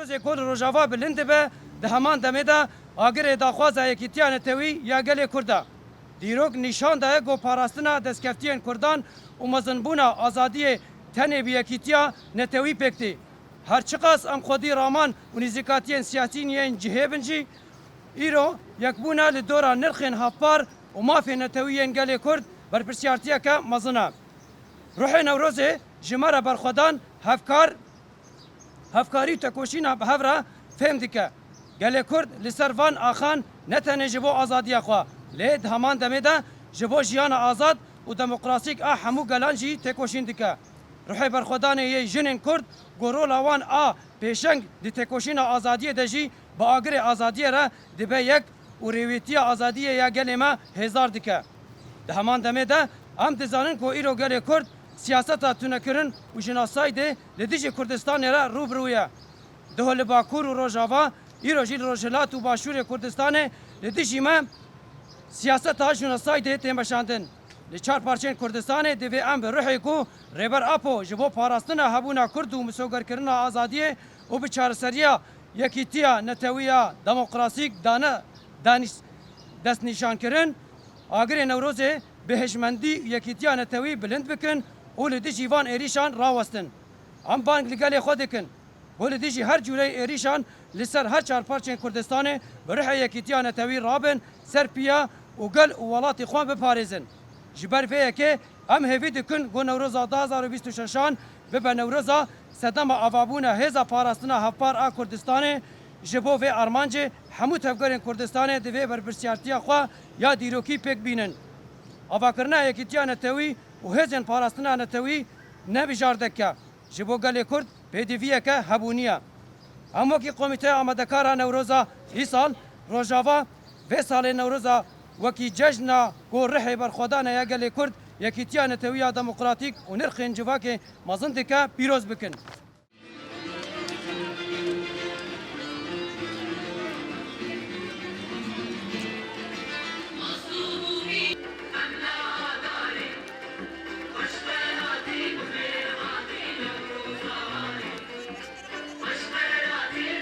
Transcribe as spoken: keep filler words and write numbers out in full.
Ku li Rojava bilind dibe, di heman demê de agirê daxwaza yekîtiya netewî ya gelê Kurd e. Dîrok nîşan daye ku parastina destkeftiyên Kurdan û mezinbûna azadiyê tenê bi yekîtiya netewî pêk tê. Her çiqas em xwedî raman û nîzîkatiyên siyasî yên cihê bin jî, îro yekbûna li dora nirxên hevpar û mafên netewî yên gelê Kurd berpirsiyartiyeke mezin e. Ruhê Newrozê ji me re berxwedan, hevkar, hevkarî û tekoşîna bi hev re fêm dike. Gelê Kurd li ser van axan ne tenê ji bo azadiya xwe, lê di heman demê de ji bo jiyana azad û demokrasîk a hemû gelan jî têkoşîn dike. Ruhê berxwedanê yê jinên Kurd, ku rola wan a pêşeng di têkoşîna azadiyê de jî bi agirê azadiyê re dibe yek û rêwîtiya azadiyê ya gelê me hêzar dike. Di heman demê de em dizanin ku îro gelê Kurd siyaseta tunekirin û jinosaydê li dijî Kurdistanê re rû bi rû ye. Diho li Bakur û Rojava, îro jî li Rojhilat û Başûrê Kurdistanê li dijî me siyaseta jinosaydê tê meşandin. Li çar parçeyên Kurdistanê divê em bi ruhê ku Rêber Apo ji bo parastina hebûna Kurd û misogerkirina azadiyê û bi çareseriya yekîtiya netewî ya demokrasîk dane danîş-, destnîşankirin, agirê Newrozê bi hişmendî û yekîtiya netewî bilind bikin û li dijî van êrîşan rawestin. Em bang li gelê xwe dikin. Ku li dijî her cûreyî êrîşan li ser her çar parçeyên Kurdistanê bi ruhê yekîtiya netewî rabin ser piya û gel û welatê xwe biparêzin. Ji ber vê yekê em hêvî dikin ku Newroza du hazar û bîst û şeşan bibe Newroza sedema avabûna hêza parastina hevpar a Kurdistanê. Ji bo vê armancê hemû tevgerên Kurdistanê divê berpirsiyartiya xwe ya dîrokî pêk bînin. Avakirina yekîtiya netewî û hêzên parastina netewî ne bijardek e. Ji bo gelê Kurd pêdiviyeke hebûnî ye. Em wekî Komîteya Amadekar a Newroza îsal, Rojava, vê salê Newroza wekî cejna ku rihê berxwedan e ya gelê Kurd, yekîtiya netewî ya demokratîk û nirxên civakê mezin dike, pîroz bikin.